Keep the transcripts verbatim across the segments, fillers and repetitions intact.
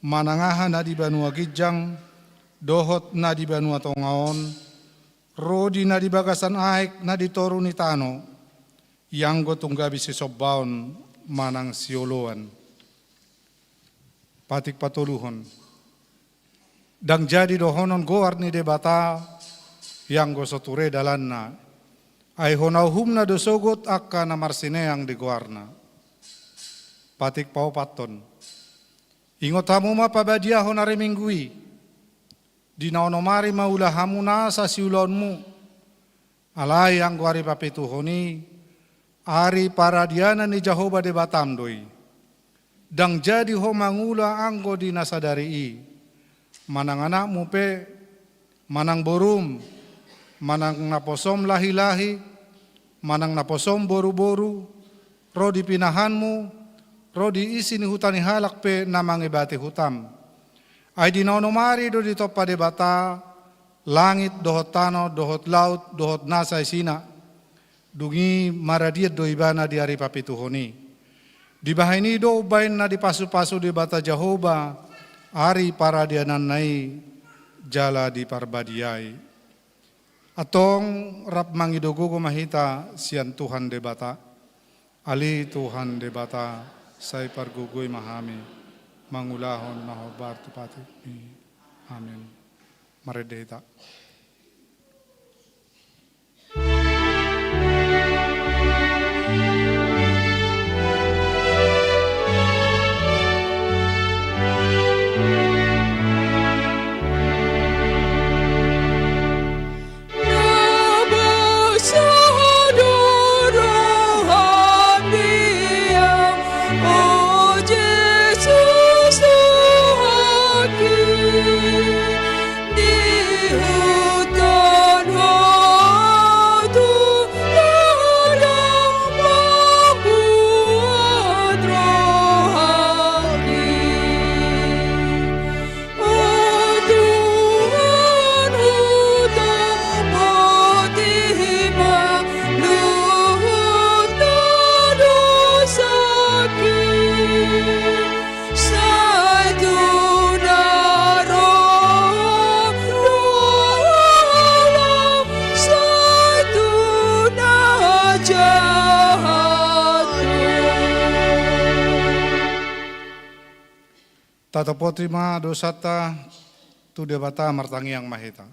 manang aha na di banua ginjang dohot na di banua tonga on, ro di na di bagasan aek na di toru ni tano, ianggo tung gabe sisombaon manang sioloan. Patik patoluhon. Ndang jadi dohonon goar ni Debata, ianggo so ture dalanna. Ai hona uhumna do sogot angka na marsineang di goarna. Patik paopathon. Ingot hamu ma pabadiahon ari Minggu i, di na onom ari ma ula hamu nasa siulaonmu. Alai anggo ari papituhon i, ari paradianan ni Jahowa Debatam do i. Ndang jadi ho mangula anggo di na sadari i. Manang anakmu pe, manang borum, manang naposom lahi-lahi, manang naposom boru-boru, ro di pinahanmu, ro di isi ni huta ni halak pe na mangebati hutam. Ai di na onom ari do ditompa Debata langit dohot tano dohot laut dohot nasa isina. Dung i maradian do ibana di ari papituhon i. Dibahen i do umbaen na dipasu-pasu Debata Jahowa ari paradiananna i jala diparbadiai. Antong rap mangido gogo ma hita sian Tuhan Debata. Ale Tuhan Debata, sai pargogoi ma hami mangulahon na hombar tu patikmi. Amen. Marende hita. Tatopoti ma dosanta tu Debata, martangiang ma hita.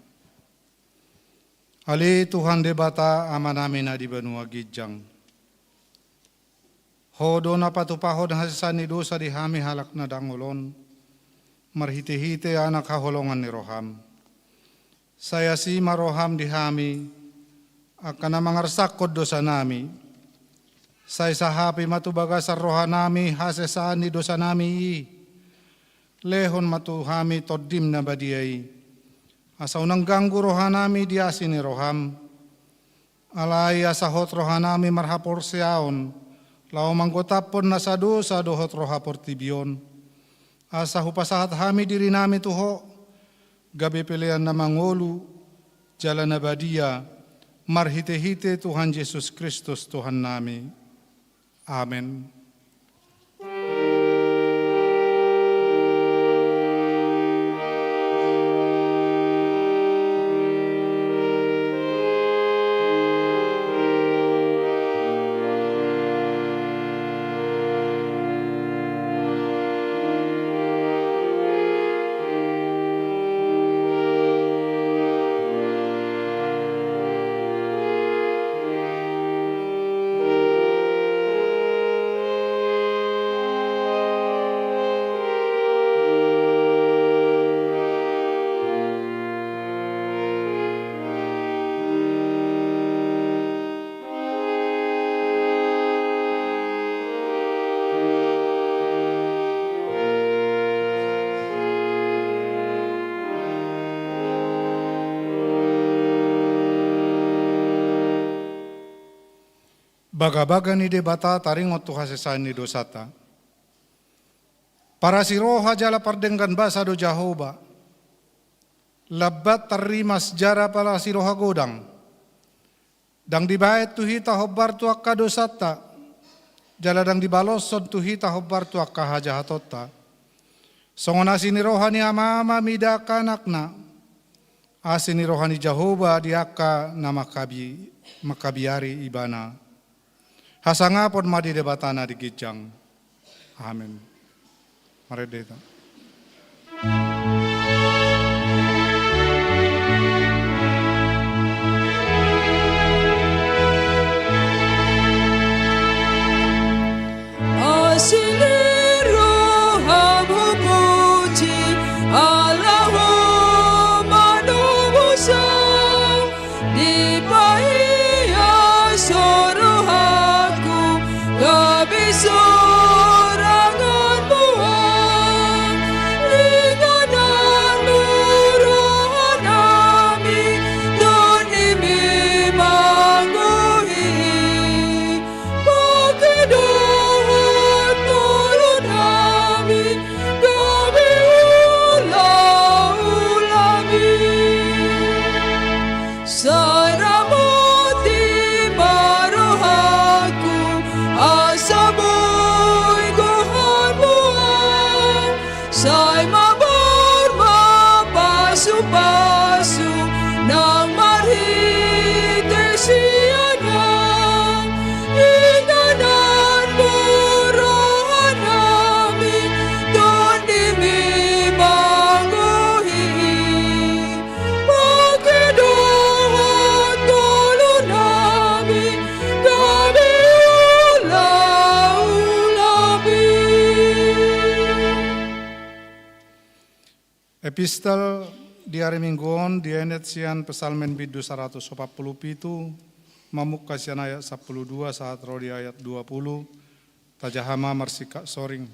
Ale Tuhan Debata, Amanami na di banua ginjang. Ho do na patupahon hasesaan ni dosa di hami halak na dangol on, marhite-hite Anak haholongan ni roham. Sai asi ma roham di hami, angka na mangarsakkon dosanami. Sai sahapi ma tu bagasan rohanami hasesaan ni dosanami i. Lehon ma tu hami Tondim na badia i. Asa unang ganggu rohanami di asi ni roham. Alai asa hot rohanami marhaporseaon, laho manggotaphon nasa dosa dohot roha portibi on. Asa hupasahat hami dirinami tu Ho, gabe pelean na mangolu, jala na badia, marhite-hite Tuhan Jesus Kristus Tuhannami. Amen. Bagabaga ni Debata taringot tu hasesaan ni dosanta. Parasi roha jala pardenggan basa do Jahowa. Lambat tarrimas jala parasi roha godang. Ndang dibaen tu hita hombar tu angka dosanta, jala ndang dibaloshon tu hita hombar tu angka hajahatonta. Songon asi ni roha ni Amama mida angka anakna, asi ni roha ni Jahowa di angka na mangkabi-, mangkabiari Ibana. Hasangapon ma di Debata na di ginjang. Amen. Marende hita. Asi ni roham hupuji, ala Ho manomusa. Dipaias rohangku gabe sorangan Ho. Inganan Ho rohanami, tondimi manggohi. Pake dohot ngolunami gabe ulaulami. Sai ramoti ma rohangku asa boi gohanmu Ho. Sai mabar ma pasupasu nang marhite sian Ho. Inganan Ho rohanami, tondimi manggohi. Pake dohot ngolunami gabe ulaulami. Epistel di ari Minggu on dienet sian Psalmen bindu saratus opat pulu pitu, mamungka sian ayat sampulu dua sahat ro di ayat dua pulu, tajaha ma marsingkat soring.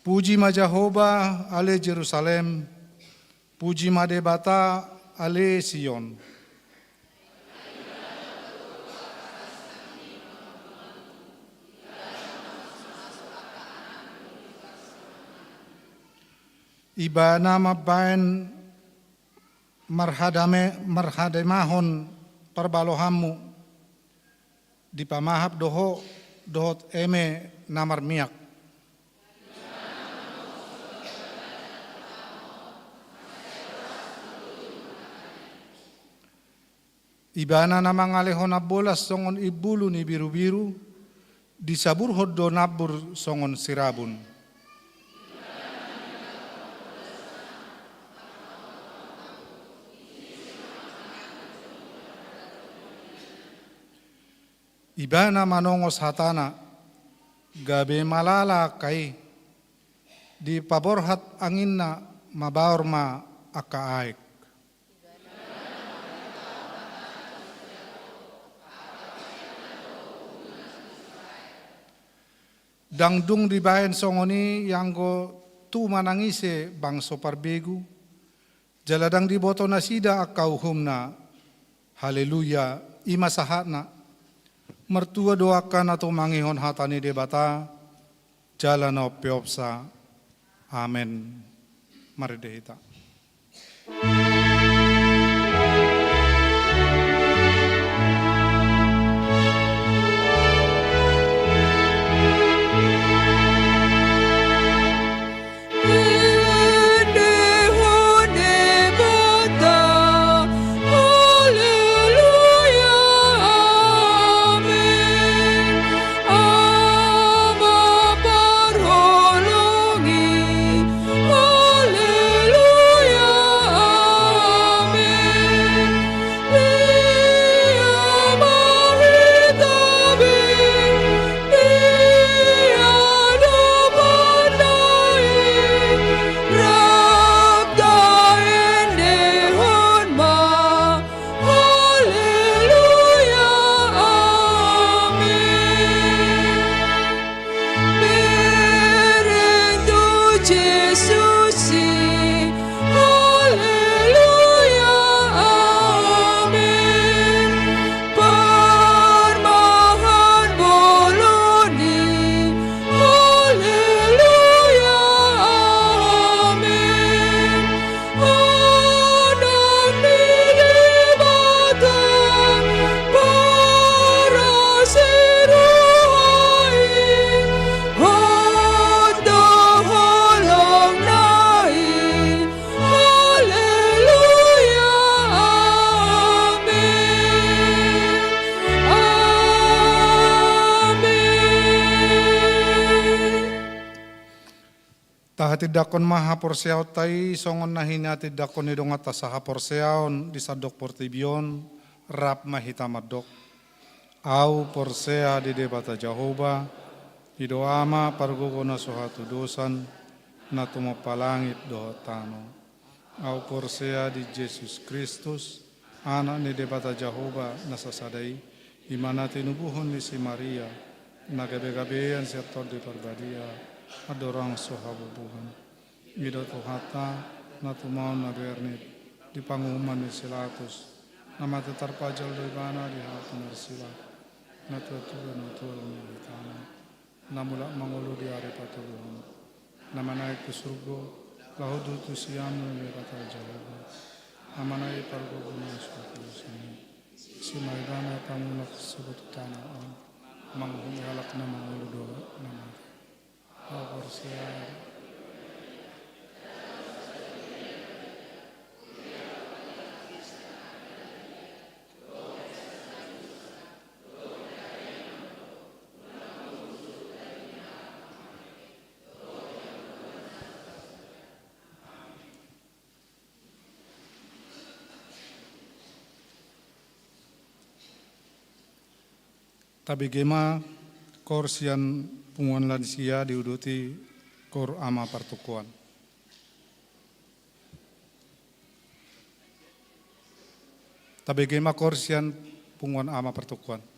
Puji ma Jahowa, ale Jerusalem, puji ma Debata, ale Sion. Ibana mambahen marhadame-, marhademahon parbalohanmu, dipamahap do ho dohot eme na marmiak. Ibana na mangalehon ambolas songon imbulu ni birubiru, disaburhon do nambur songon sirabun. Ibana manongos hatana, gabe malala angka i, dipaborhat anginna, mabaor ma angka aek. Ndang dung dibahen songon i ianggo tu manang ise bangso parbegu, jala ndang diboto nasida angka uhumna. Haleluya, i ma sahatna. Martua do angka na tumangihon hata ni Debata, jala na umpeopsa. Amen. Marende hita. Tindanghon ma haporseaonta i songon na hinatindangkon ni donganta sahaporseaon di sandok portibi on, rap ma hita mandok: Ahu porsea di Debata Jahowa, i do Ama pargogo na so hatudosan, na tumompa langit dohot tano. Ahu porsea di Jesus Kristus, Anak ni Debata Jahowa na sasada i, i ma na tinubuhon ni si Maria, na gabegabean sian Tondi Parbadia, andorang so habubuhan. I do Tuhanta, na tumaon na bernit, di panguhuman ni si Pilatus, na mate tarpajal do ibana di hau pinarsila, na tuatua na tuatua na di tano, na mulak mangolu di ari patoluhon, na manaek tu surgo, laho duduk tu siamun ni Debata Jahowa, na manaek pargogo na so hatudosan i. Disi ma ibana pamulak sogot tu tano on, manguhumi halak na mangolu dohot na mate. Ahu porsea. Tabege ma koor sian punguan lansia diuduti koor Ama Partokoan. Tabege ma koor sian punguan Ama Partokoan.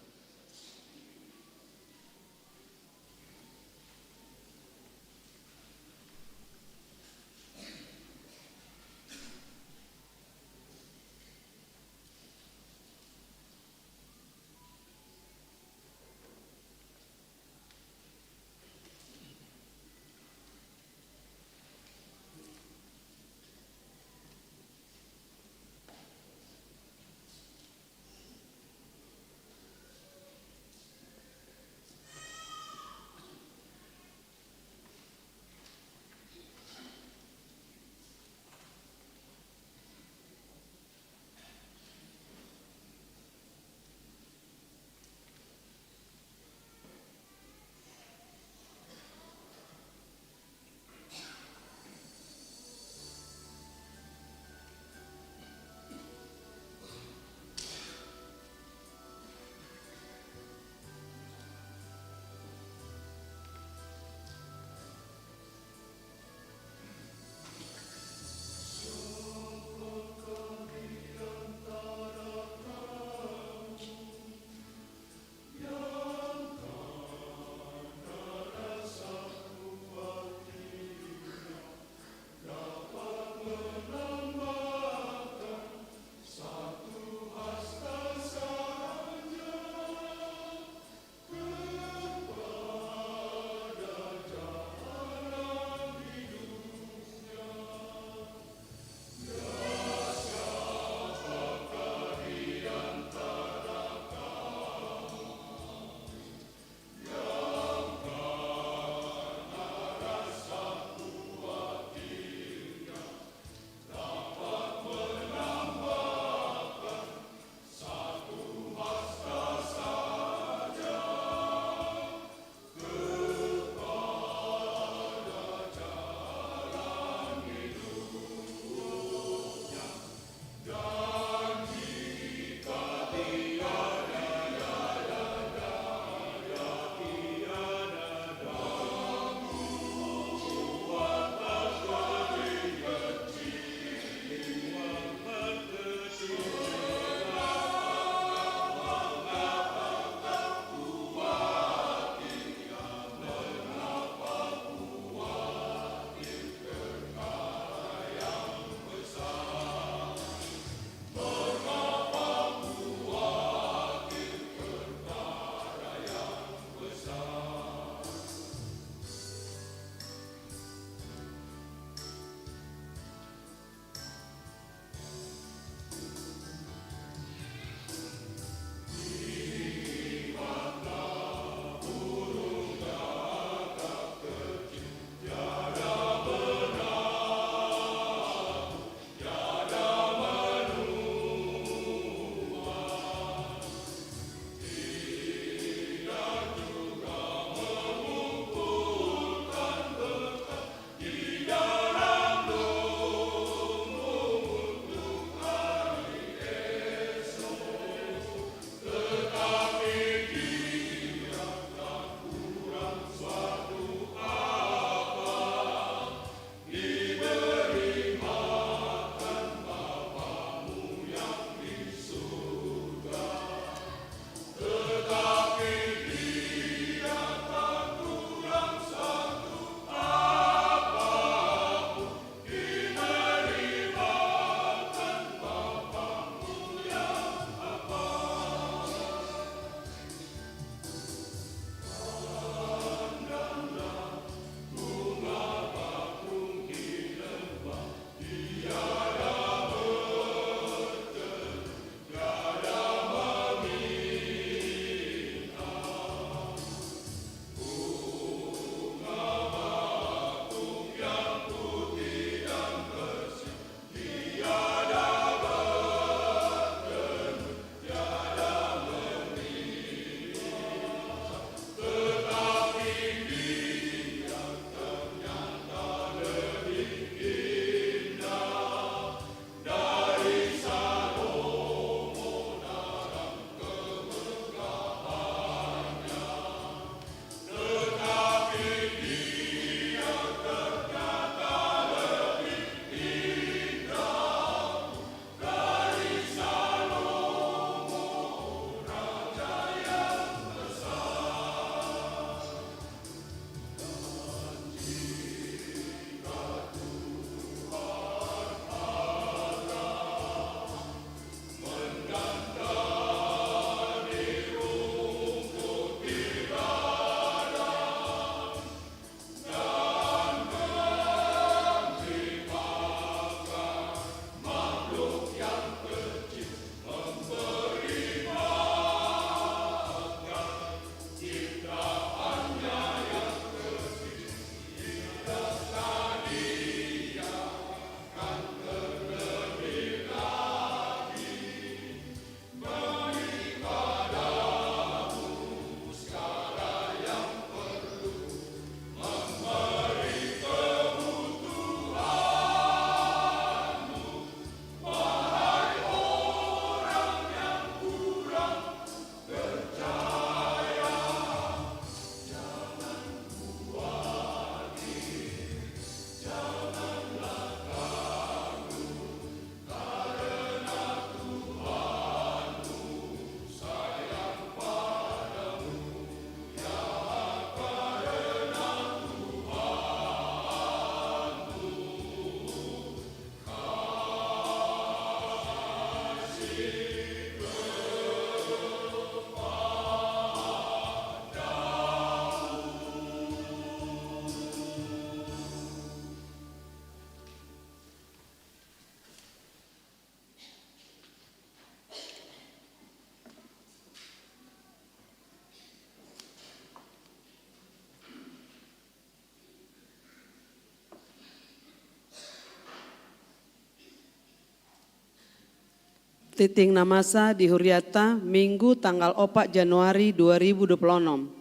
Tingting na masa di hurianta, Minggu tanggal opat Januari dua ribu dua puluh enam.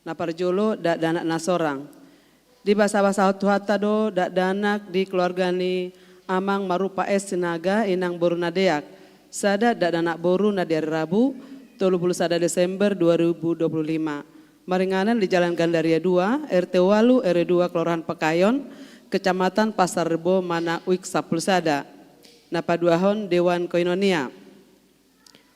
Na parjolo, dakdanak na sorang. Dibasabasahon Tuhanta do dakdanak di keluarga ni Amang Marupa S Sinaga, Inang boru na deak. Sada dakdanak boru na di ari Rabu, tolu pulu sada Desember dua ribu dua pulu lima. Maringanan di Jalan Gandaria dua, R T ualu, R W dua, Kelurahan Pekayon, Kecamatan Pasar Rebo, manang Uik sampulu sada. Na paduahon, Dewan Koinonia.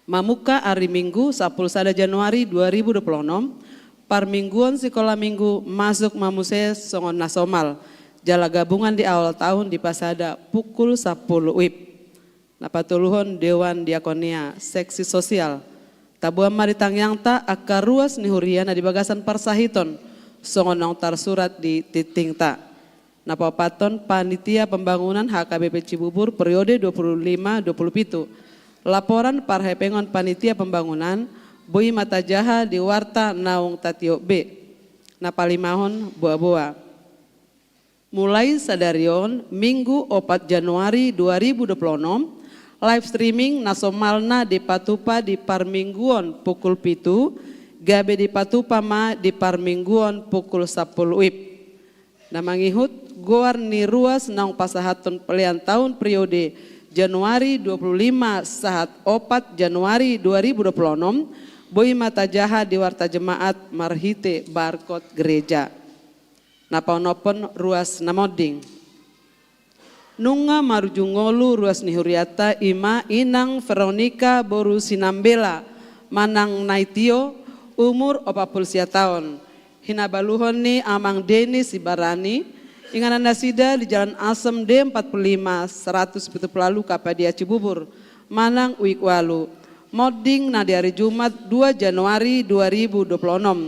Mamungka ari Minggu, sampulu sada Januari dua ribu dua pulu onom, parmingguon sikola Minggu masuk ma muse songon na somal, jala gabungan di awal tahun dipasada pukul sampulu wib. Na patoluhon, Dewan Diakonia, seksi sosial. Taboan ma di tangiangta angka ruas ni huria na di bagasan parsahiton, songon naung tarsurat di tingtingta. Na paopathon, panitia pembangunan H K B P Cibubur periode dua pulu lima dua pulu pitu. Laporan parhepengon panitia pembangunan boi ma tajaha di warta naung tatiop be. Na palimahon, boaboa. Mulai sadari on, Minggu opat Januari dua ribu dua pulu onom, live streaming na somalna dipatupa di parmingguon pukul pitu, gabe dipatupa ma di parmingguon pukul sampulu wib. Na mangihut, goar ni ruas naung pasahathon pelean taon periode Januari dua pulu lima sahat opat Januari dua ribu dua pulu onom, boi ma tajaha di warta jemaat marhite barkod gereja. Na paonomhon, ruas na monding. Nunga marujung ngolu ruas ni hurianta, i ma Inang Veronika boru Sinambela manang Naitio, umur opat pulu sia taon. Hinabaluhon ni Amang Deni Sibarani, inganan nasida di Jalan Asem D empat puluh lima, seratus pitu pulu ualu Kapadia Cibubur, manang Uik ualu. Monding na di ari Jumat dua Januari dua ribu dua pulu onom.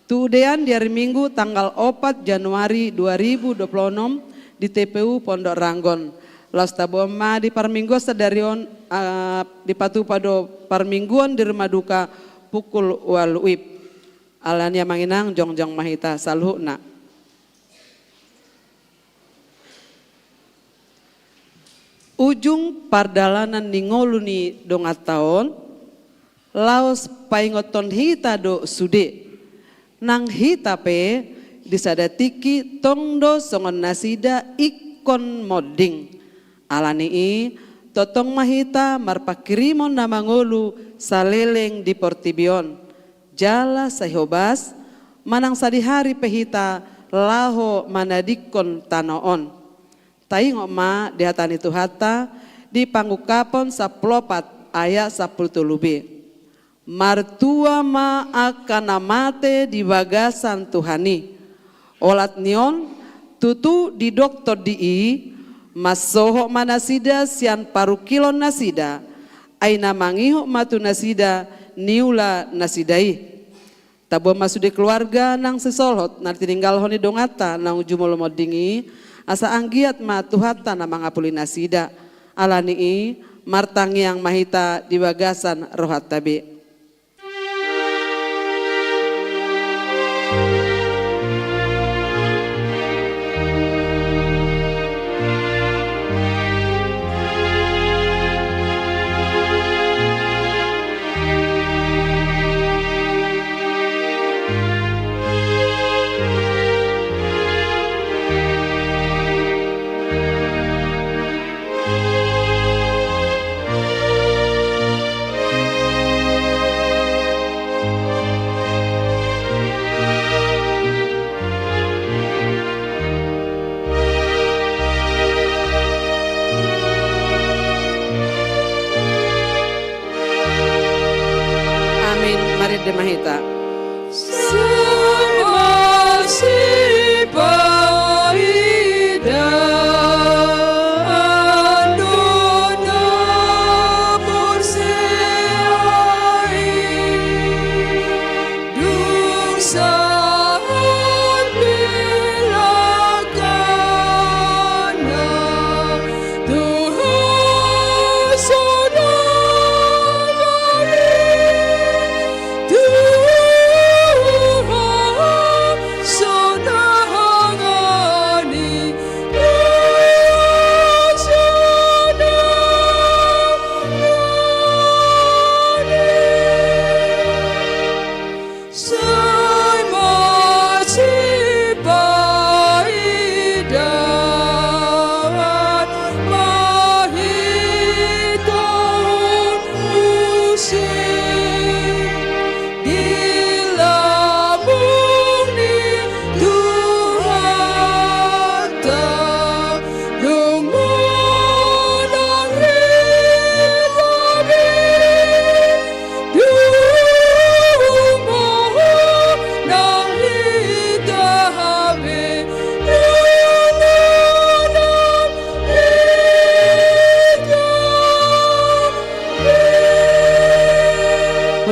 Tudean di ari Minggu tanggal opat Januari dua ribu dua pulu onom di T P U Pondok Ranggon. Laos taboan ma di parmingguon sadari on, ah, dipatupa do parmingguon di rumah duka pukul ualu wib. Alani, Amang Inang, jongjong ma hita saluhutna. Ujung pardalanan ni ngolu ni donganta on, laos paingothon hita do sude, nang hita pe di sada tingki tong do songon nasida ingkon monding. Alani i, tongtong ma hita marpanghirimon na mangolu saleleng di portibi on. Jala sai hobas, manang sadihari pe hita laho manadingkon tano on. Taingot ma di hata ni Tuhanta di Pangungkapon sampulu opat ayat sampulu tolu b. Martua ma angka na mate di bagasan Tuhan i. Olat ni on, tutu didok Tondi i, mansohot ma nasida sian parungkilon nasida, ai na mangihut ma tu nasida niula nasida i. Taboan ma sude keluarga nang sisolhot na tininggalhon ni donganta naung jumolo monding i, asa anggiat ma Tuhanta na mangapuli nasida. Alani i, martangiang ma hita di bagasan rohanta be. Amin. Marende ma hita.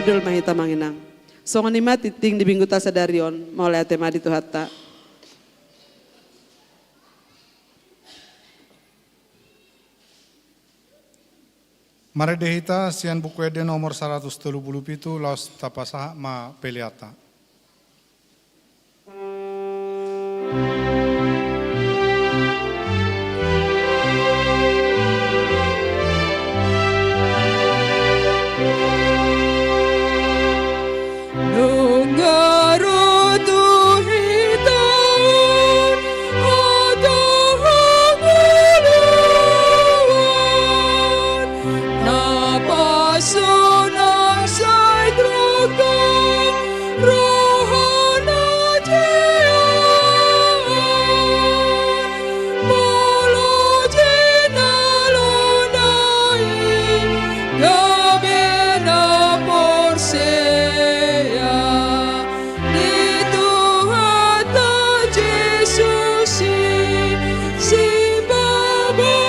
Dol ma hita manginang. Songon i ma tingting di Mingguta sadari on, mauliate ma di Tuhanta. Marende hita sian Buku Ende nomor saratus tolu pulu pitu, laos tapasahat ma peleanta. Nunga ro tu hita on hata hangoluan, na pasonang sai tongtong rohana Tuhan. Molo jinalona i gabe na porsea di Tuhanta Jesus i, sipabalian.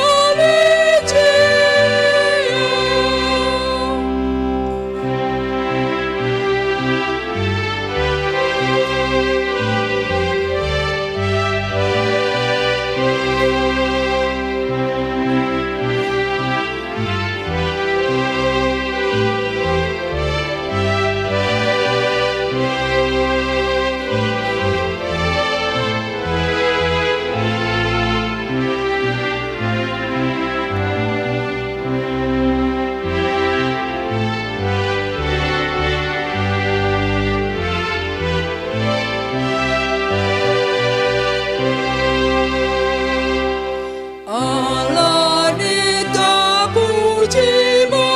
Alani tapuji ma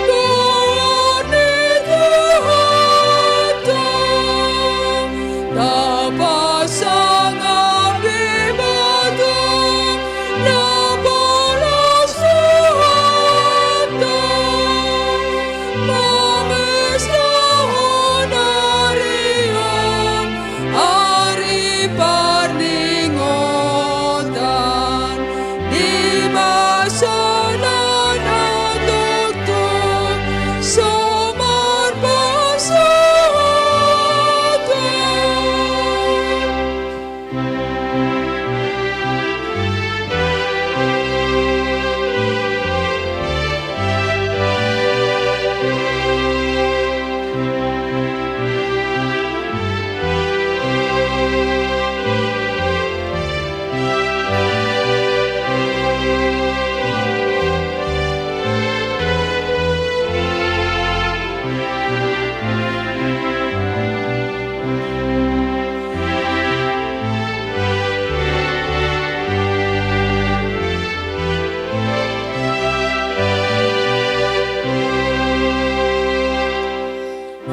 goar ni Tuhanta, tapasangap Debata na pola Tuhanta, mamestahon ari on, ari parningotan, di basana na tongtong so marpasahaton.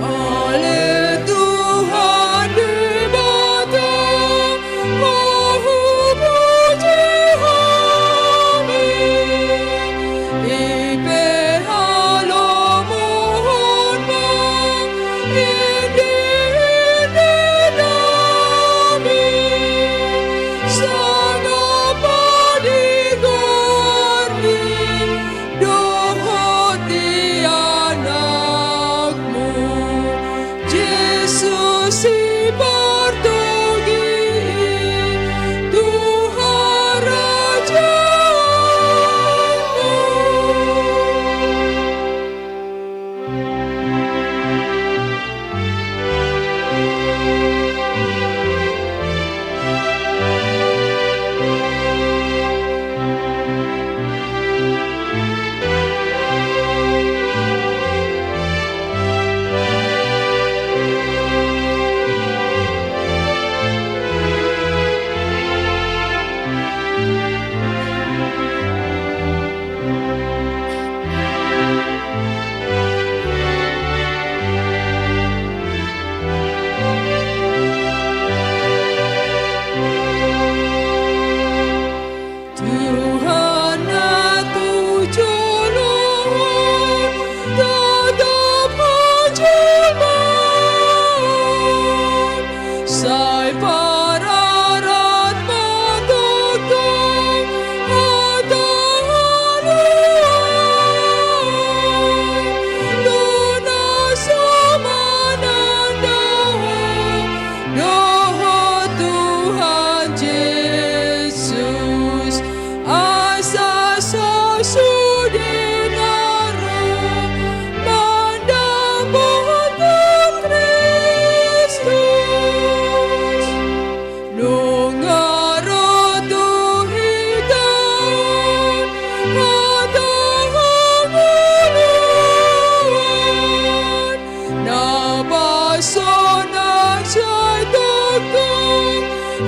Ale Tuhan Debata, hupuji hami, i pe halomohon ma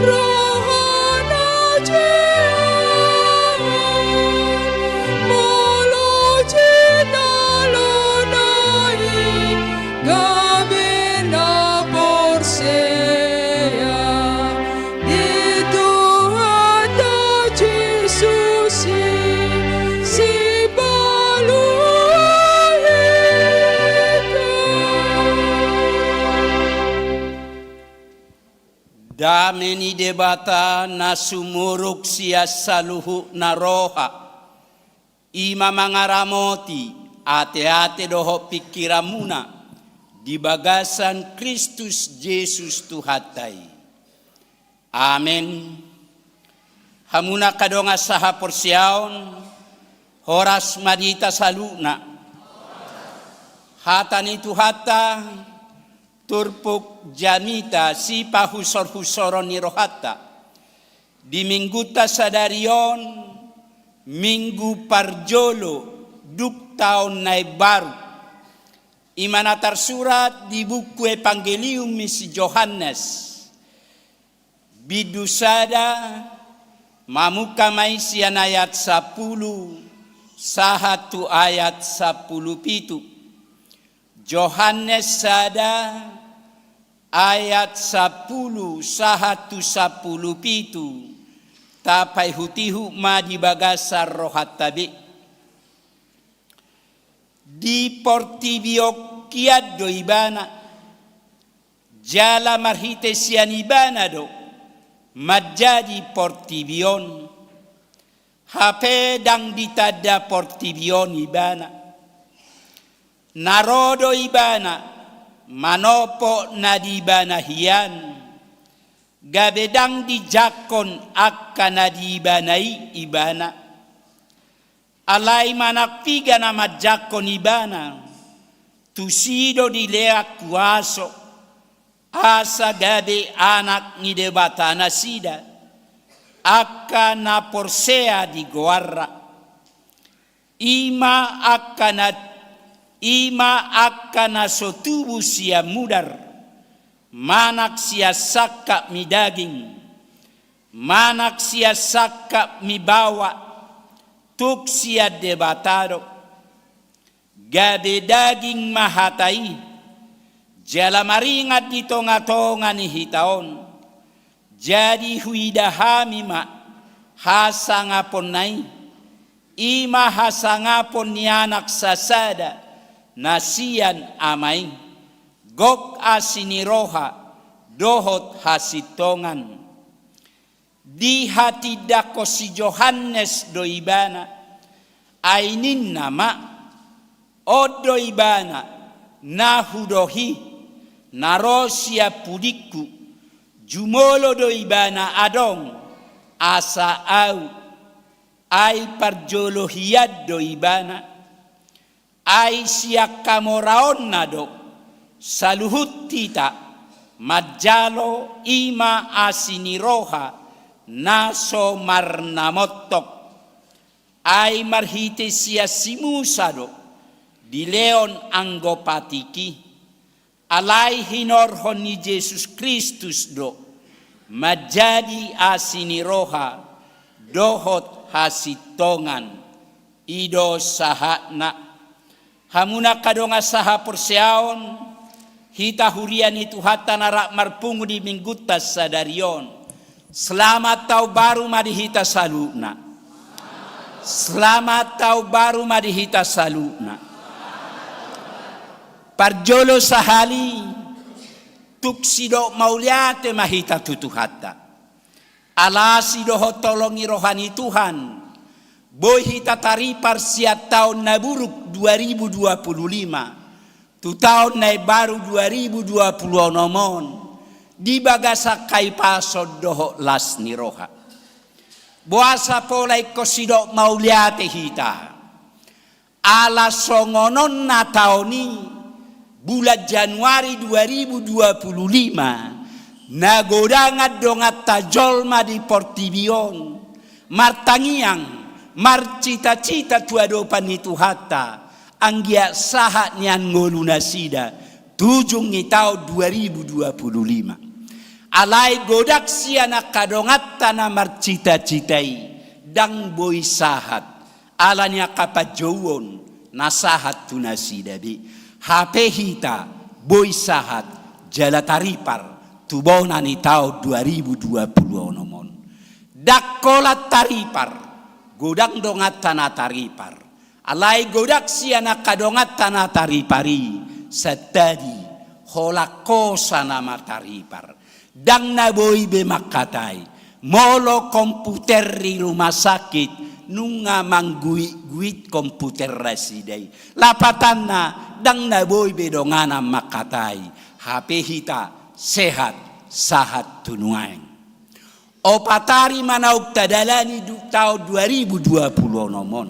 Rohana Tuhan, molo jinalanai, gabe na porsea di Tuhanta Jesus i, sipaluhon hita. Dame ni Debata na sumurung sian saluhutna roha, i ma mangaramoti ateate dohot pingkiranmuna di bagasan Kristus Jesus Tuhanta i. Amen. Hamu angka dongan sahaporseaon, horas ma di hita saluhutna. Hata ni Tuhanta, turpuk jamita sipahusorhusoron ni rohanta di Minggunta sadari on, Minggu parjolo dung taon na imbaru, i ma na tarsurat di buku Evangelium ni si Johannes, bindu sada, mamungka ma i sian ayat sampulu sahat tu ayat sampulu pitu. Johannes sada ayat sampulu sahat tu sampulu pitu, tapaihutihut ma di bagasan rohanta be. Di portibi on hian do Ibana, jala marhite sian Ibana do manjadi portibi on. Hape ndang ditanda portibi on Ibana. Na ro do Ibana manopot na di Ibana hian, gabe ndang dijangkon angka na di Ibana i Ibana. Alai manang piga na manjangkon Ibana, tusi do dilean kuaso, asa gabe anak ni Debata nasida, angka na porsea di goarna. I ma angka na, i ma angka na so tubu sian mudar, manang sian sangkap ni daging, manang sian sangkap ni baoa, tung sian Debata do. Gabe daging ma hata i, jala maringan di tongatonga ni hita on. Jadi huida hami ma hasangaponna i, i ma hasangapon ni Anak sasada na sian Ama i, gok asi ni roha dohot hasintongan. Dihatindangkon si Johannes do Ibana, ai ninna ma, on do Ibana na hudohi, na ro sian pudingku, jumolo do Ibana adong, asa ahu, ai parjolo hian do Ibana. Ai sian hamoraonna do saluhut hita manjalo i ma asi ni roha na so marnamontok. Ai marhite sian si Musa do dilehon anggo patik i. Alai hinorhon ni Jesus Kristus do manjadi asi ni roha dohot hasintongan. I do sahatna. Hamu angka dongan sahaporseaon, hita huria ni Tuhanta na rap marpungu di Minggunta sadari on. Selamat Taon Baru ma di hita saluhutna. Selamat Taon Baru ma di hita saluhutna. Parjolo sahali, tung sidok mauliate ma hita tu Tuhanta. Ala asi dohot holong ni roha ni Tuhan, boi hita taripar sian taon na buruk dua ribu dua puluh lima tu taon na imbaru dua ribu dua puluh onom on, di bagasan hahipason dohot las ni roha. Boasa pola ingkon sidok mauliate hita? Ala songon on na taon i, bulan Januari dua ribu dua puluh lima, na godang andonganta jolma di portibi on, martangiang, marcitacita tu adopan ni Tuhanta, anggiat sahat nian ngolu nasida tu ujung ni taon dua ribu dua puluh lima. Alai godang sian angka donganta na marcita-cita i, ndang boi sahat, ala ni angka panjouon na sahat tu nasida be. Hape hita boi sahat jala taripar tu bona ni taon dua ribu dua puluh onom on. Ndang holan taripar, godang donganta na taripar. Alai godang sian angka donganta na taripar i, santadi holan hosa nama taripar. Ndang na boi be mangkatai, molo komputer di rumah sakit nunga mangguit-guit komputer nasida i. Lapatanna, ndang na boi be donganan mangkatai. Hape hita sehat sahat tu nuaeng. Opat ari ma naung tadalani du-, taon dua ribu dua puluh onom on.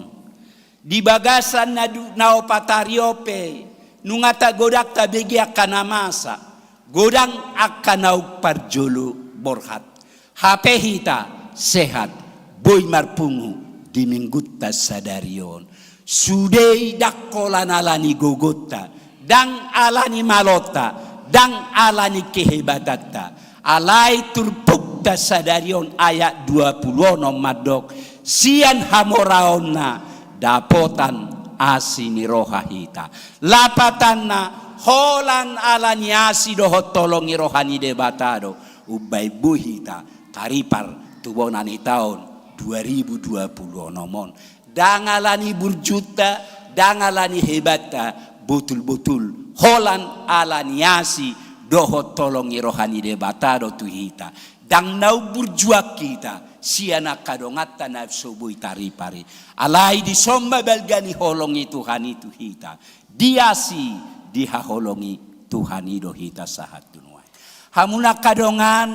Di bagasan na du-, na opat ari on pe, nunga godang tabege angka na masa, godang angka naung parjolo borhat. Hape hita sehat, boi marpungu di minggunta sadari on. Sude i ndang holan ala ni gogonta, ndang ala ni malonta, ndang ala ni kehebatanta. Alai turpukta sadari on ayat dua puluh onom mandok, sian hamoraonna dapotan asi ni roha hita. Lapatanna, holan ala ni asi dohot holong ni roha ni Debata do umbaen boi hita taripar tu bona ni taon dua ribu dua puluh onom on. Ndang ala ni burjunta, ndang ala ni hebatta, botul-botul holan ala ni asi dohot holong ni roha ni Debata do tu hita. Ndang naung burju hita sian angka donganta na so boi taripar i. Alai dison ma balga ni holong ni Tuhan i tu hita. Di asi, dihaholongi Tuhan i do hita sahat tu nuaeng. Hamu na angka dongan,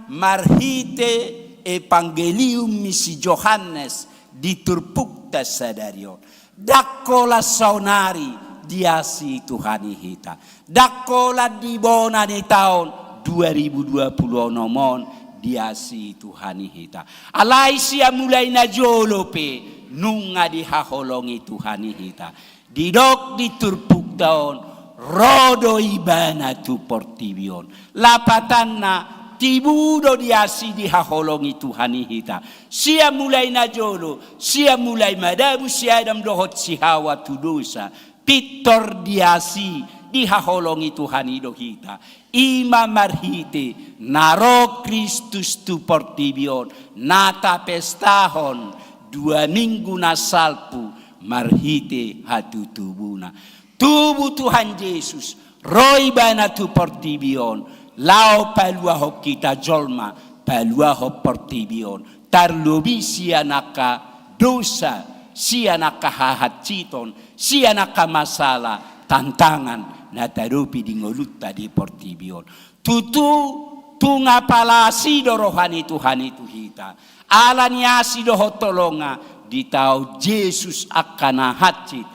marhite Evangelium ni si Johannes di turpukta sadari on, ndang holan saonari diasi Tuhan i hita. Ndang holan di bona ni taon dua ribu dua puluh onom on diasi Tuhan i hita. Alai sian mulai na jolo pe nunga dihaholongi Tuhan i hita. Didok di turpukta on, ro do Ibana tu portibi on. Lapatanna, tibu do diasi dihaholongi Tuhan i hita. Sian mulai na jolo, sian mulai madabu si Adam dohot si Hawa tu dosa, pintor diasi dihaholongi Tuhan i do hita. I ma marhite na ro Kristus tu portibi on, na tapestahon dua minggu na salpu marhite hatutubuna. Tubu Tuhan Jesus, ro Ibana tu portibi on, laho paluahon hita jolma, paluahon portibi on. Tarlobi sian angka dosa, sian angka hahansiton, sian angka masalah, tantangan na tadopi di ngolunta di portibi on. Tutu, tung apala asi do roha ni Tuhan i tu hita. Ala ni asi dohot holongna, ditaon Jesus angka na hansit,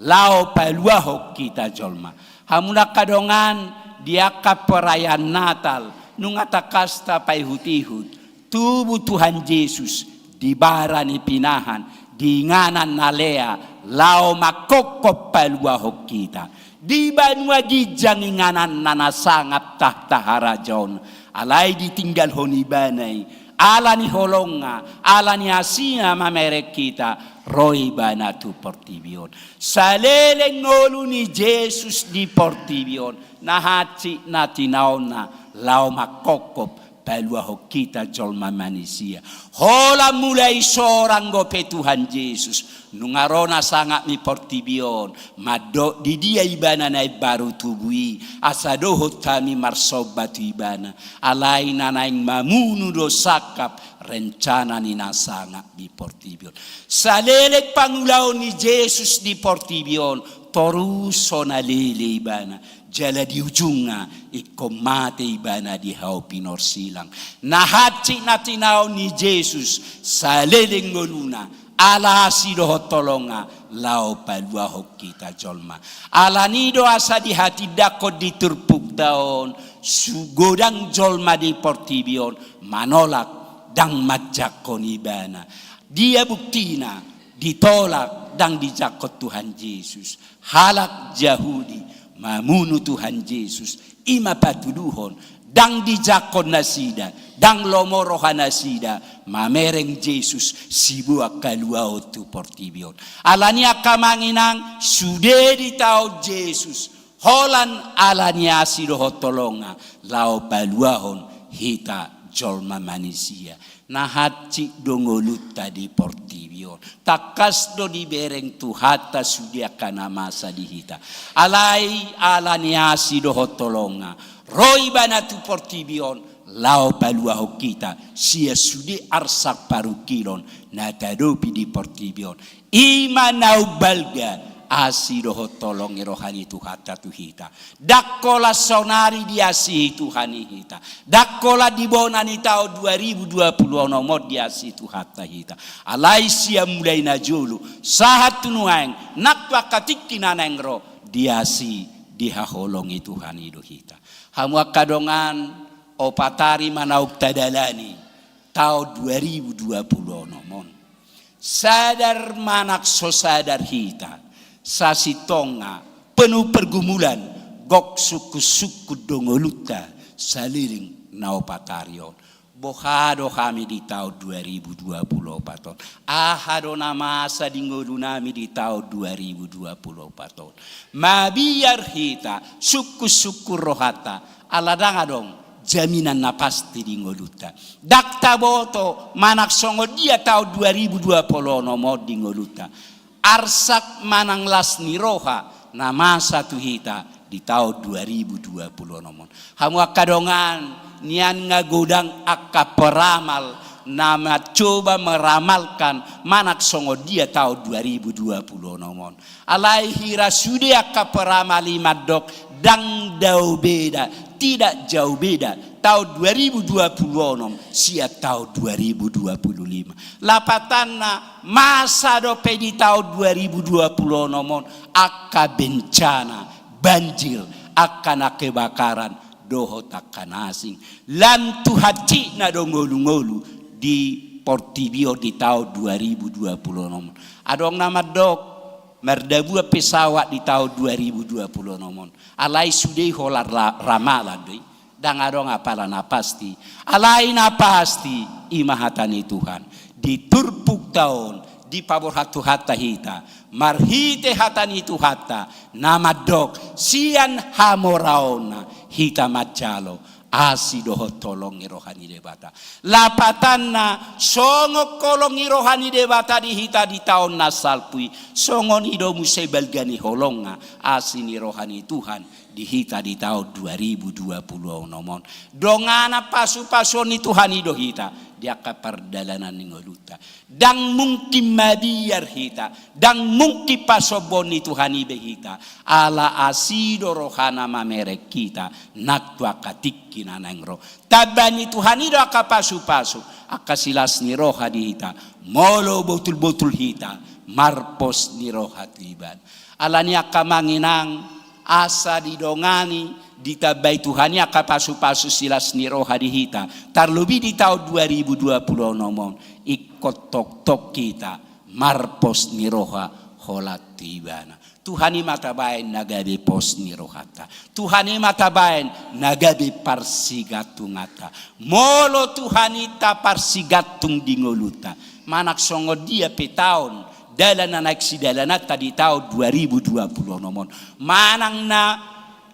laho paluahon hita jolma. Hamu na angka dongan, di angka perayaan Natal, nunga tangkas tapaihut-ihut, tubu Tuhan Jesus di bara ni pinahan, di inganan na lea, laho mangkophop paluahon hita. Di banua ginjang ingananna na sangap tahta harajaon, alai ditinggalhon Ibana i, ala ni holongna, ala ni asina mamereng hita, ro Ibana tu portibi on. Saleleng ngolu ni Jesus di portibi on, na hansit na tinaonna, laho mangkophop paluahon hita jolma manisia. Holan mulai so ro dope Tuhan Jesus, nunga ro na sangap ni portibi on, mandok di dia Ibana na imbaru tubu i, asa dohot hami marsomba tu Ibana. Alai na naeng mamunu do sangkap rencana ni na sangap di portibi on. Saleleng pangulaon ni Jesus di portibi on, torus so na lele Ibana. Jala di ujungna, ingkon mate Ibana di hau pinorsilang. Na hansit na tinaon ni Jesus, saleleng ngoluna, ala asi dohot holongna, laho paluahon hita jolma. Ala ni do asa dihatindangkon di turpukta on, su-, godang jolma di portibi on, manolak, ndang manjangkon Ibana. Dia buktina, ditolak, ndang dijangkon Tuhan Jesus. Halak Jahudi, mamunu Tuhan Jesus, i ma patuduhon, ndang dijangkon nasida, ndang lomo roha nasida, mamereng Jesus siboan haluaon tu portibi on. Alani i angka amang inang, sude ditaon Jesus holan ala ni asi dohot holongna, laho paluahon hita jolma manisia. Na hansit do ngolunta di portibi on. Tangkas do dibereng Tuhanta sude angka na masa di hita. Alai ala ni asi dohot holongna, ro Ibana tu portibi on, laho paluahon hita sian sude arsak parungkilon na tadopi di portibi on. I ma na umbalga asi dohot holong ni roha ni Tuhanta tu hita. Ndang holan saonari diasihi Tuhan i hita. Ndang holan di bona ni taon dua ribu dua puluh onom on diasihi Tuhanta hita. Alai sian mulai na jolo sahat tu nuaeng, nang tu angka tingki na naeng ro, diasihi, dihaholongi Tuhan i do hita. Hamu angka dongan, opat ari ma naung tadalani taon dua ribu dua puluh onom on. Sadar manang so sadar hita, sasintongna penuh pergumulan, gok sungkun-sungkun do ngolunta saleleng na opat ari on. Boha do hami di taon dua ribu dua puluh opat on? Aha do na masa di ngolunami di taon dua ribu dua puluh opat on? Mabiar hita sungkun-sungkun rohanta, ala ndang adong jaminan na pasti di ngolunta. Ndang taboto manang songon dia taon dua ribu dua puluh onom on di ngolunta. Arsak manang las ni roha na masa tu hita di taon dua ribu dua puluh onom on. Hamu angka dongan, nian nga godang angka peramal na mancoba meramalkan manang songon dia taon dua ribu dua puluh onom on. Alai hira sude angka peramal i mandok, ndang dao beda, tidak jauh beda taon dua ribu dua puluh onom sian taon dua ribu dua puluh lima. Lapatanna, masa dope di taon dua ribu dua puluh onom on angka bencana, banjir, angka na kebakaran, dohot angka na asing. Lan tu hansitna do ngolu-ngolu di portibi on di taon dua ribu dua puluh onom on. Adong na mandok, mardabuan pesawat di taon dua ribu dua puluh onom on. Alai sude i holan ra-, ramalan do i. Ndang adong apala na pasti. Alai na pasti, i ma hata ni Tuhan. Di turpukta on, dipaborhat Tuhanta hita, marhite hata ni Tuhanta, na mandok, sian hamoraonna hita manjalo asi dohot holong ni roha ni Debata. Lapatanna, songon holong ni roha ni Debata di hita di taon na salpu i, songon i do muse balga ni holongna, asi ni roha ni Tuhan di hita di taon dua ribu dua puluh onom on. Donganan pasu-pasuon ni Tuhan i do hita di angka pardalanan ni ngolunta. Ndang mungkin mabiar hita, ndang mungkin pasombuon ni Tuhan i be hita, ala asi do rohana mamereng hita nang tu angka tingki na naeng ro. Tamba ni Tuhan i do angka pasu-pasu, angka silas ni roha di hita, molo botul-botul hita marpos ni roha tu Ibana. Alani i angka amang inang, asa didongani, ditambai Tuhan i angka pasu-pasu silas ni roha di hita, tarlobi di taon dua ribu dua puluh onom on, ingkon tongtong hita marpos ni roha holan tu Ibana. Tuhan i ma tabaen na gabe pos ni rohanta. Tuhan i ma tabaen na gabe parsigantunganta. Molo Tuhan i taparsigantung di ngolunta, manang songon dia pe taon, dalan na naeng sidalananta di taon dua ribu dua puluh onom on, manang na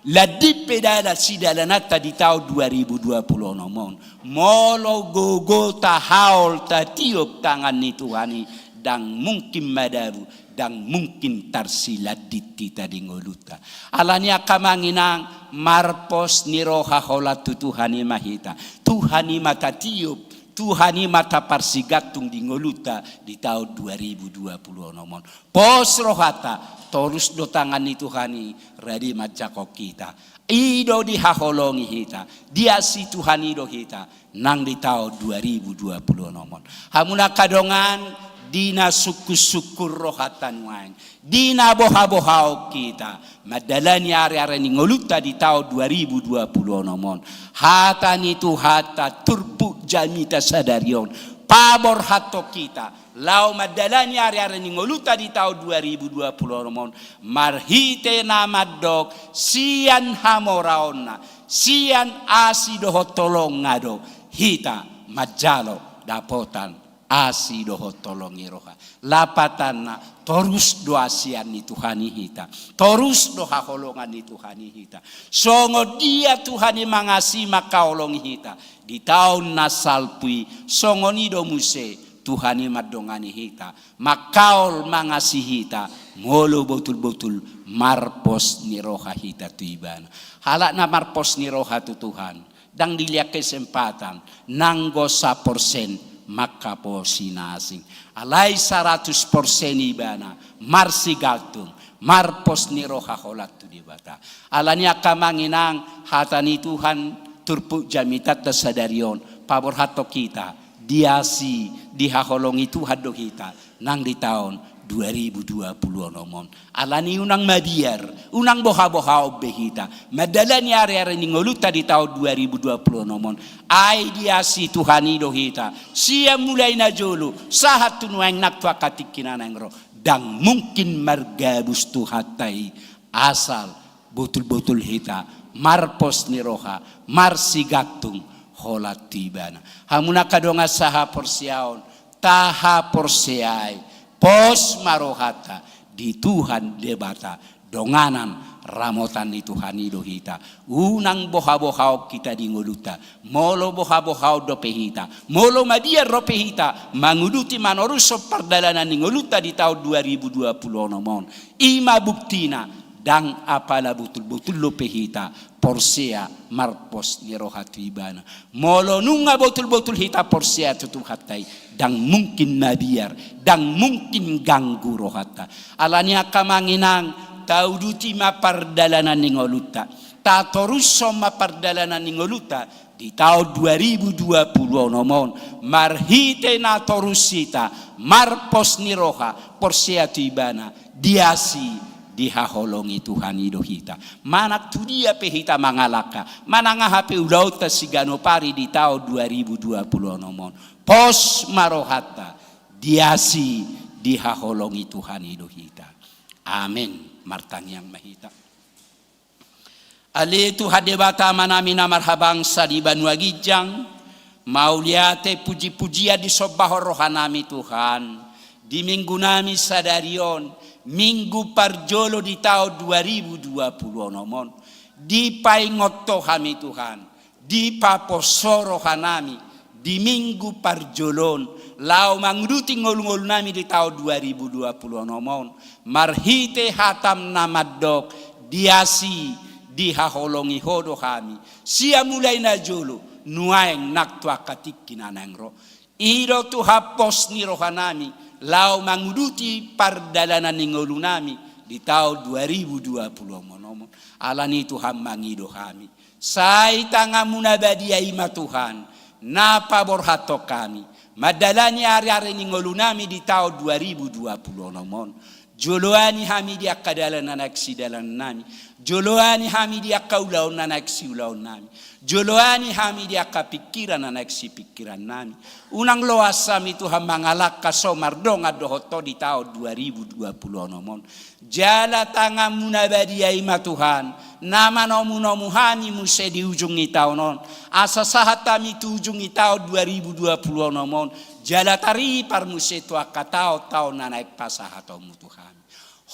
landit pe dalan sidalananta di taon dua ribu dua puluh onom on, molo gogo tahaol tatiop tangan ni Tuhan i, ndang mungkin madabu, ndang mungkin tarsilandit hita di ngolunta. Alani i angka amang inang, marpos ni roha holan tu Tuhan i ma hita. Tuhan i ma tatiop, Tuhan i ma taparsigantung di ngolunta di taon dua ribu dua puluh onom on. Pos rohanta, torus do tangan ni Tuhan i rade manjangkon hita. I do dihaholongi hita, diasi Tuhan i do hita nang di taon dua ribu dua puluh onom on. Hamu angka dongan, di na sungkun-sungkun rohanta nuaeng, di na boha-bohaon hita mandalani ari-ari ni ngolunta di taon dua ribu dua puluh onom on, hata ni Tuhanta turpuk jamita sadari on, paborhathon hita laho mandalani ari-ari ni ngolunta di taon dua ribu dua puluh onom on, marhite na mandok sian hamoraonna, sian asi dohot holongna do hita manjalo dapotan asi dohot holong ni roha. Lapatanna, torus do asian ni Tuhan i hita, torus do haholongan ni Tuhan i hita. Songon dia Tuhan i mangasi mangkaholongi hita di taon na salpu i, songon i do muse Tuhan i mandongani hita, mangkaol mangasi hita, molo botul-botul marpos ni roha hita tu Ibana. Halak na marpos ni roha tu Tuhan, ndang dilehon kesempatan nanggo saporsen mangkaposi na asing. Alai saratus porsen ibana marsigantung, marpos ni roha holan tu Debata. Alani i angka amang inang, hata ni Tuhan turpuk jamitanta sadari on paborhathon hita di asi dihaholongi Tuhan do hita nang di taon dua ribu dua puluh onom on. Alani i unang mabiar, unang boha-bohaon be hita mandalani ari-ari ni ngolunta di taon dua ribu dua puluh onom on. Ai diasi Tuhan i do hita sian mulai na jolo sahat tu nuaeng nang tu angka tingki na naeng ro. Ndang mungkin margabus Tuhanta i asal botul-botul hita marpos ni roha, marsigantung holan tu Ibana. Hamu na angka dongan sahaporseaon, tahaporseai, pos ma rohanta di Tuhan Debata, donganan ramotan ni Tuhan i do hita. Unang boha-bohaon hita di ngolunta. Molo boha-bohaon dope hita, molo mabiar dope hita manguduti manorushon pardalanan ni ngolunta di taon dua ribu dua puluh onom on, i ma buktina, ndang apala botul-botul dope hita porsea marpos ni roha tu Ibana. Molo nunga botul-botul hita porsea tu Tuhanta i, ndang mungkin mabiar, ndang mungkin ganggu rohanta. Alani i angka amang inang, tauduti ma pardalanan ni ngolunta, tatorushon ma pardalanan ni ngolunta di taon dua ribu dua puluh onom on, marhite na torus hita marpos ni roha, porsea tu Ibana, diasi dihaholongi Tuhan i do hita. Manang tu dia pe hita mangalangka, manang aha pe ulaonta siganup ari di taon dua ribu dua puluh onom on, pos ma rohanta, diasi dihaholongi Tuhan i do hita. Amen. Martangiang ma hita. Ale Tuhan Debata Amanami na marhabangsa di banua ginjang, mauliate puji-pujian disombahon rohanami Tuhan, di minggunami sadari on, minggu parjolo di taon dua ribu dua puluh onom on, dipaingot Ho hami Tuhan, dipaposo rohanami di minggu parjolo on, laho manguduti ngolu-ngolunami di taon dua ribu dua puluh onom on, marhite hatam na mandok, diasi dihaholongi Ho do hami, sian mulai na jolo, nuaeng nang tu angka tingki na naeng ro. I do Tuhan pos ni rohanami, laho manguduti pardalanan ni ngolunami di taon dua ribu dua puluh onom on. Alani i Tuhan mangido hami. Sai tanganmu na badia i ma Tuhan, na paborhathon hami mandalani ari-ari ni ngolunami di taon dua ribu dua puluh onom on. Joloani hami di angka dalan na naeng sidalanannami. Joloani hami di angka ulaon na naeng siulaonnami. Joloani hami di angka pingkiran na naeng sipingkirannami. Unang loas hami Tuhan mangalangka so mardongan dohot Ho di taon dua ribu dua puluh onom on. Jala tanganmu na badia i ma Tuhan, na manomu-nomu hami muse di ujung ni taon on. Asa sahat hami tu ujung ni taon dua ribu dua puluh onom on. Jala taripar muse tu angka taon-taon na naeng pasahatonmu Tuhan.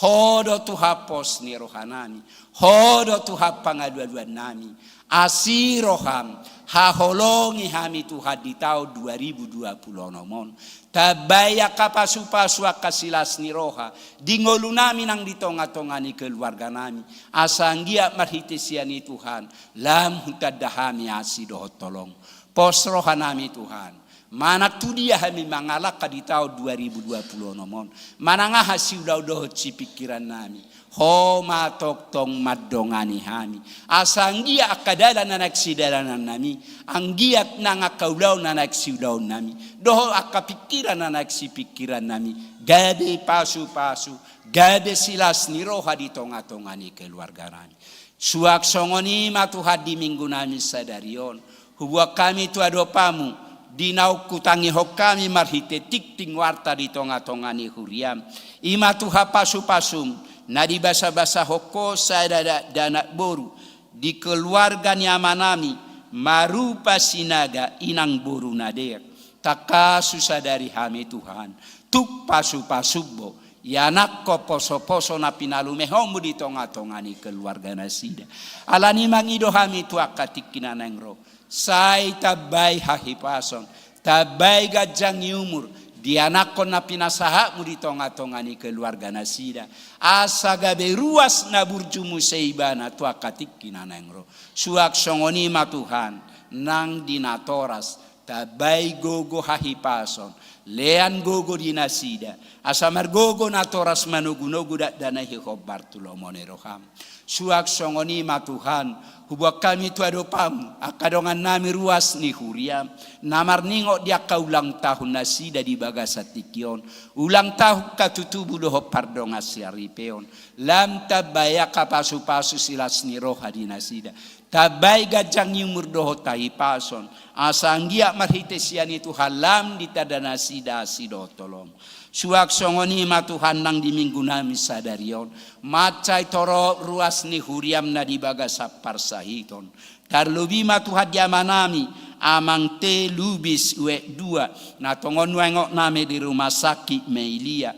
Ho do Tuhan pos ni rohanami, Ho do Tuhan pangalualuannami, asi roham, haholongi hami Tuhan di taon dua ribu dua puluh onom on, tambai angka pasupasu angka silas ni roha, di ngolunami nang di tonga-tonga ni keluarganami, asa anggiat marhite sian i Tuhan, lam hutanda hami asi dohot holong. Pos rohanami Tuhan, manang tu dia hami mangalangka di taon dua ribu dua puluh onom on, manang aha siulaon dohot sipingkirannami, Ho ma tongtong mandongani hami. Asa anggiat angka dalan na naeng sidalanannami, anggiat nang angka ulaon na naeng siulaonnami, dohot angka pingkiran na naeng sipingkirannami, gabe pasupasu, gabe silas ni roha di tonga-tonga ni keluarganami. Suang songon i ma Tuhan di minggunami sadari on, huboan hami tu adopanmu, di naung hutangihon hami marhite tingting warta di tongatonga ni huriam. I ma Tuhan pasupasum, na dibasabasahon Ho sada dakdanak boru di keluarga ni amanami, marupa Sinaga, inang boru na dear. Tangkas husadari hami Tuhan, tung pasupasum do ianakhon posoposo na pinalumehonmu di tongatonga ni keluarga nasida. Alani mangido hami tu angka tingki na naeng ro, sai tambai hahipason, tambai ganjang ni umur di anakhon na pinasahatmu di tongatonga ni keluarga nasida, asa gabe ruas na burju muse ibana tu angka tingki na naeng ro. Suang songon i ma Tuhan, nang di natoras, tambai gogo hahipason, lean gogo di nasida, asa margogo natoras manogunogu dakdanak i hombar tu lomo ni roham. Suang songon i ma Tuhan, huboan hami tu adopanmu angka dongannami ruas ni huriam, na marningot di angka ulang tahun nasida di bagasan tingki on, ulang tahun hatutubu dohot pardongan saripeon. Lam tambai angka pasupasu silas ni roha di nasida, tambai ganjang ni umur dohot hahipason, asa anggiat marhite sian i Tuhan lam ditanda nasida asi dohot holom. Suang songon i ma Tuhan, nang di minggunami sadari on, mansai torop ruas ni huriam na di bagasan parsahiton. Tarlobi ma Tuhan di amanami, Amang T. Lubis, wek dua, na tongon nuaeng onom nami di rumah sakit Meilia.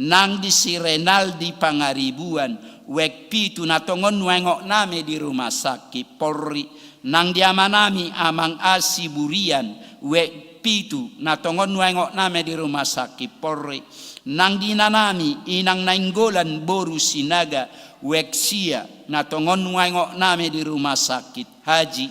Nang di si Renaldi Pangaribuan, wek pitu, na tongon nuaeng onom nami di rumah sakit Polri. Nang di amanami Amang A. Siburian, wek pitu, na tongon nuaeng onom nami di rumah sakit Polri. Nang di inanami Inang Nainggolan boru Sinaga, wek sia, na tongon nuaeng onom nami di rumah sakit Haji.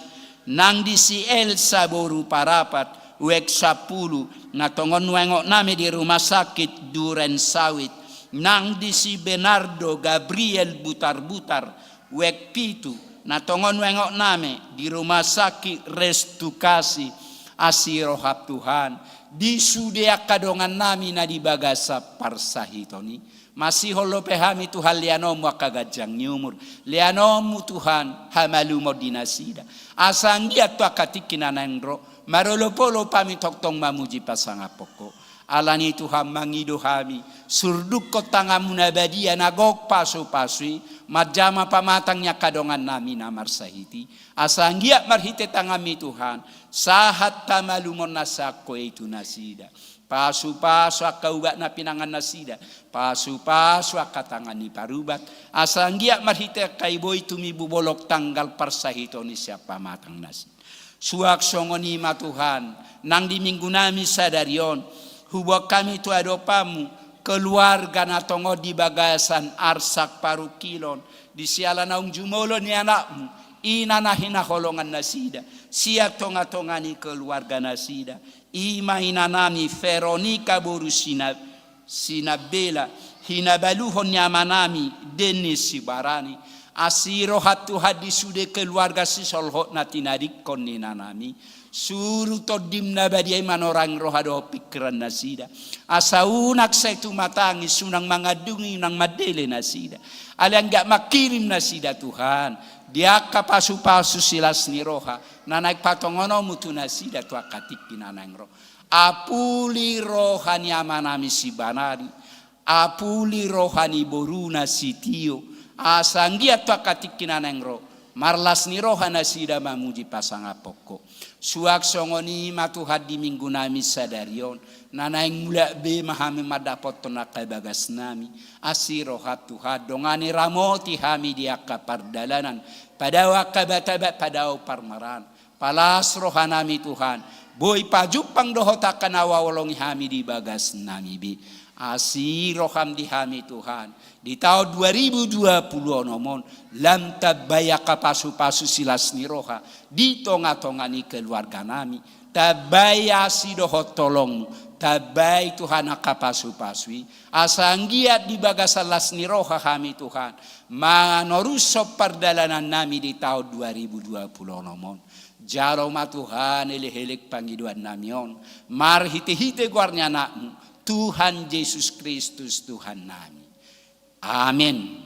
Nang di si Elsa boru Parapat, wek sampulu, na tongon nuaeng onom nami di rumah sakit Duren Sawit. Nang di si Bernardo Gabriel Butarbutar, wek pitu, na tongon nuaeng onom nami di rumah sakit Restukasi. Asi roham Tuhan di sude angka dongannami na di bagasan parsahiton i. Masihol dope hami Tuhan leanonmu angka ganjang ni umur, leanonmu Tuhan hamalumon di nasida, asa anggiat tu angka tingki na naeng ro marolopolop hami tongtong mamuji pasangaphon Ho. Alani Tuhan mangido hami, surdukkon tanganmu na badia na gok pasupasu i manjama pamatang ni angka dongannami na marsahit i, asa anggiat marhite tanganmi Tuhan, sahat hamalumon na sian Ho i tu nasida. Pasupasu angka ubat na pinangan nasida, pasupasu angka tangan ni parubat, asa anggiat marhite angka i boi tumibu bolon tanggal parsahiton i sian pamatang nasida. Suang songon i ma Tuhan, nang di minggunami sadari on, huboan hami tu adopanmu keluarga na tongon di bagasan arsak parungkilon, di siala naung jumolo ni anakmu, ina na hinaholongan nasida sian tongatonga ni keluarga nasida. I ma inanami Veronika boru Sina-, Sinabela, hinabaluhon ni amanami Dennis Sibarani. Asi roham Tuhan di sude keluarga sisolhot na tinadingkon ni inanami. Suru Tondim na badia i manorangi roha dohot pingkiran nasida, asa unang sai tumatangis, unang mangandungi, unang mandele nasida. Alai anggiat mangkirim nasida Tuhan di angka pasupasu silas ni roha na naeng patongononmu tu nasida tu angka tingki na naeng ro. Apuli roha ni amanami Sibarani, apuli roha ni boruna Sitio, asa anggiat tu angka tingki na naeng ro marlas ni roha nasida mamuji pasangaphon Ho. Suang songon i ma Tuhan di minggunami sadari on, na naeng mulak be ma hami mandapothon angka bagasnami. Asi roham Tuhan, dongani ramoti hami di angka pardalanan, padao angka batabat, padao parmaraan. Palas rohanami Tuhan, boi pajumpang dohot angka na huhaholongi hami di bagasnami be. Asi roham di hami Tuhan, di taon dua ribu dua puluh onom on, lam tambai angka pasupasu silas ni roha di tongatonga ni keluarganami. Tambai asi dohot holongmu, tambai Tuhan angka pasupasu i, asa anggiat di bagasan las ni roha hami Tuhan manorushon pardalanannami di taon dua ribu dua puluh onom on. Jalo ma Tuhan elekelek pangidoannami on, marhitehite goar ni Anakmu, Tuhan Jesus Kristus Tuhannami. Amen.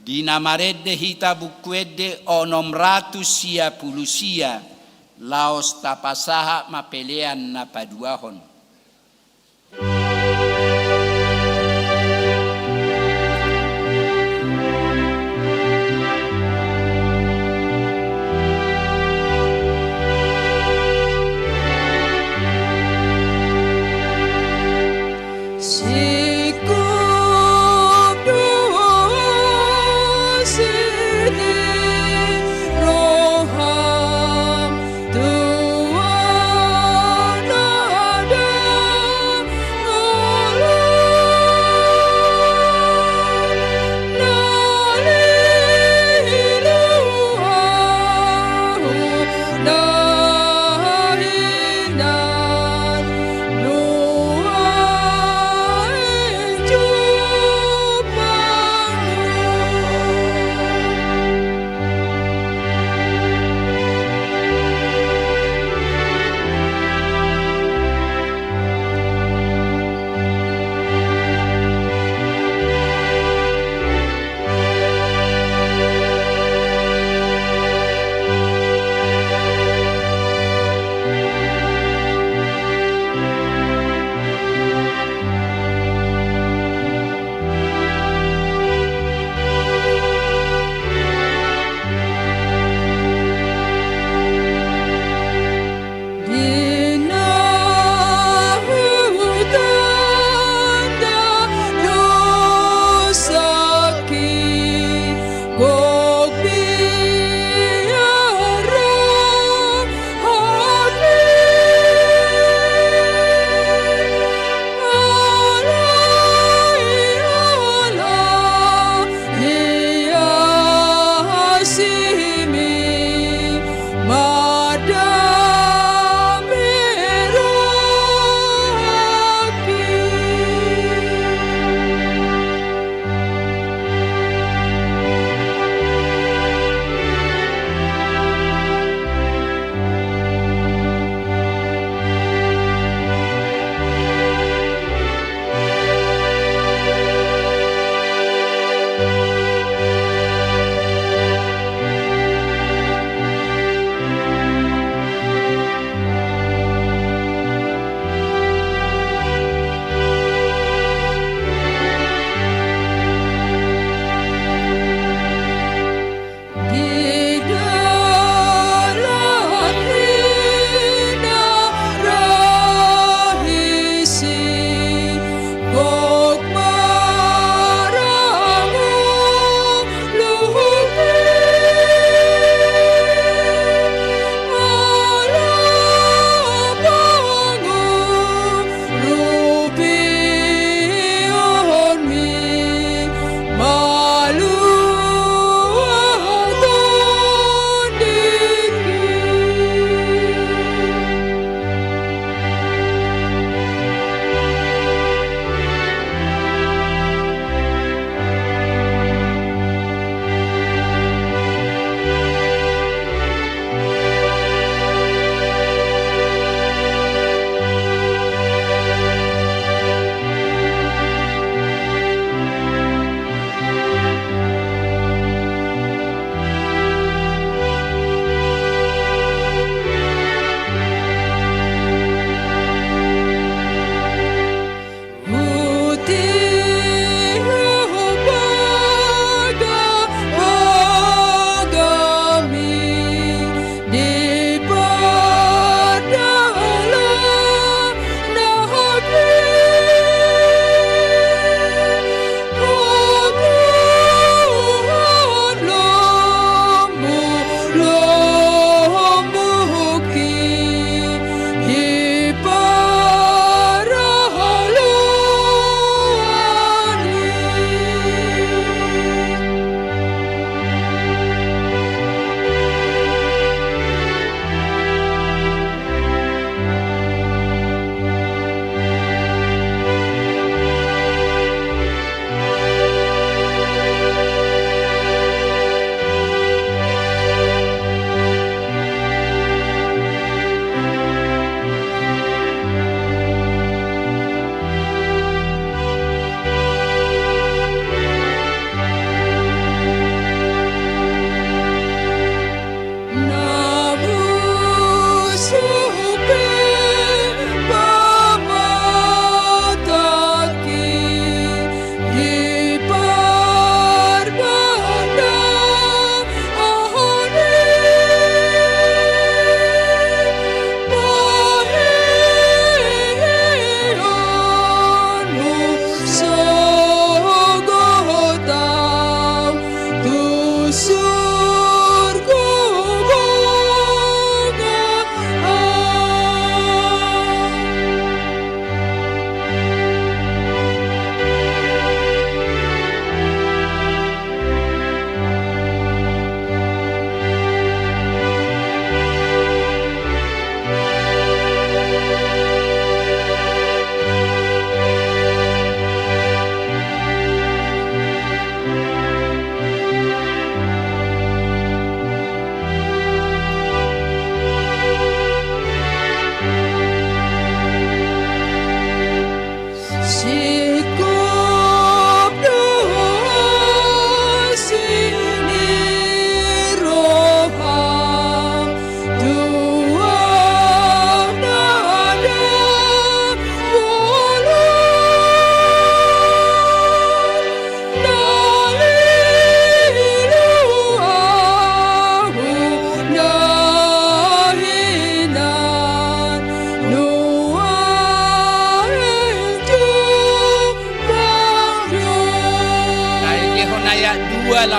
Di na marende hita Buku Ende onom ratus sia pulu sia, Laos tapasahat ma pelean na paduahon.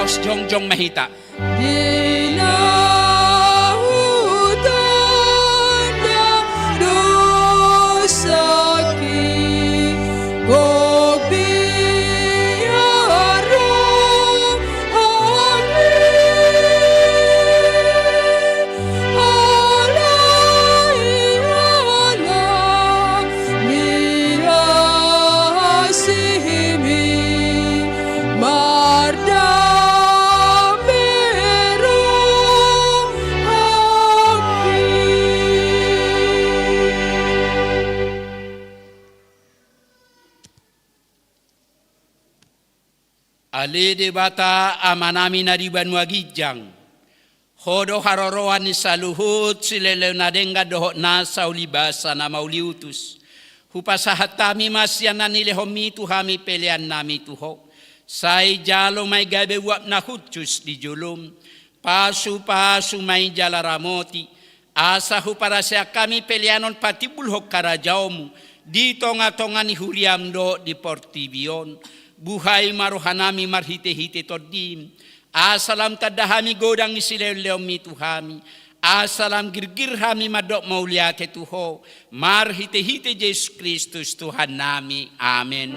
Jongjong ma hita. Di na hutanda dosaki, gok biar rohangki. Alai ala ni asihmi mardame rohangki. Ale Debata Amanami na di banua ginjang, Ho do haroroan ni saluhut silehonlehon na denggan dohot nasa ulibasa na mauliutus. Hupasahat hami ma sian na nilehonmi tu hami peleannami tu Ho. Sai jalo ma i gabe uap na hushus di jolom. Pasupasu ma i jala ramoti, asa huparaseak hami pelean on patimbulhon harajaonmu di tongatonga ni huriam dohot di portibi on. Buhai ma rohanami marhitehite Tondim, asa lam tanda hami godang ni silehonlehonmi tu hami, asa lam girgir hami mandok mauliate tu Ho, marhitehite Jesus Kristus Tuhannami. Amen.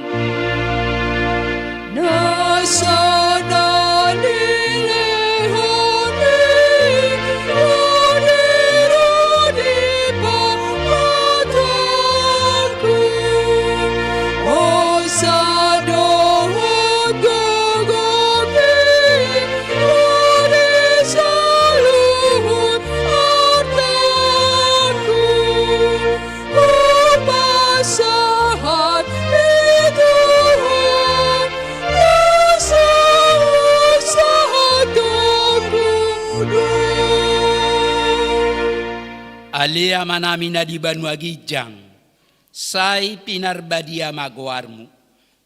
Na sada nilehon i, ro di ro di pamatangku, hosa dohot gogo i, ro di saluhut artangku. Hupasahat i tu Ho, na sahat-sahat gogo. Ale Amanami na di banua ginjang, sai pinarbadia ma goarmu.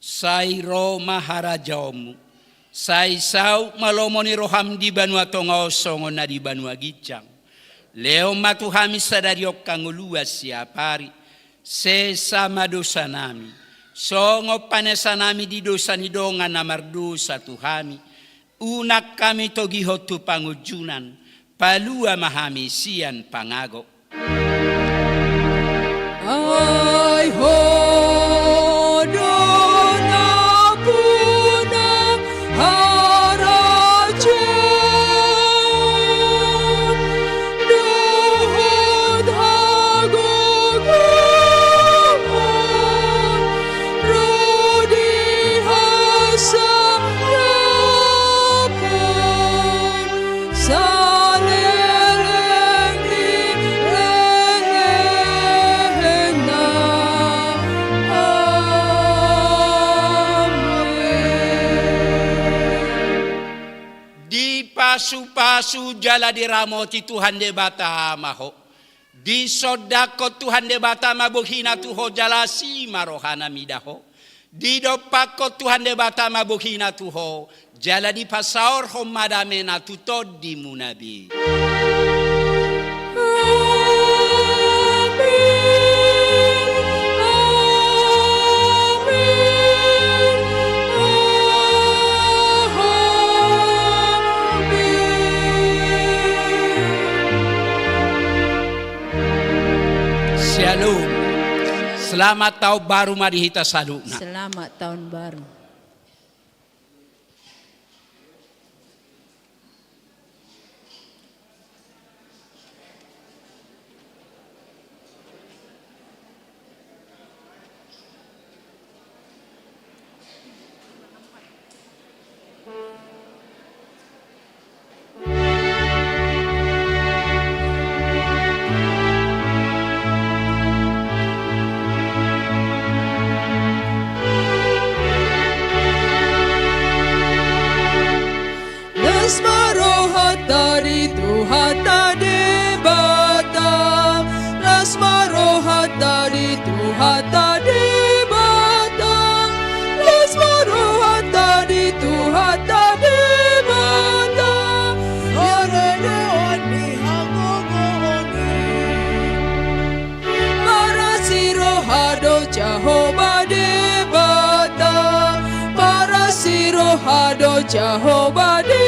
Sai ro ma harajaonmu. Sai saut ma lomo ni roham di banua tonga on songon na di banua ginjang. Lehon ma tu hami sadari on hangoluan siapari. Sesa ma dosanami, songon panesanami di dosa ni dongan na mardosa tu hami. Unang hami togihon tu pangunjunan, palua ma hami sian pangago. Ai Ho do nampuna harajaon dohot hagogoon, ro di hasangapon saleleng ni lelengna. Amen. Dipasupasu jala diramoti Tuhan Debata ma ho. Disondangkon Tuhan Debata ma bohina tu ho jala asi ma rohana mida ho. Didompakkon Tuhan Debata ma bohina tu ho jala dipasaorhon ma damena tu tondimuna be. Amen. Amen. Amen. Shalom. Selamat tahun baru ma di hita saluhutna. Selamat tahun baru. Jahowa do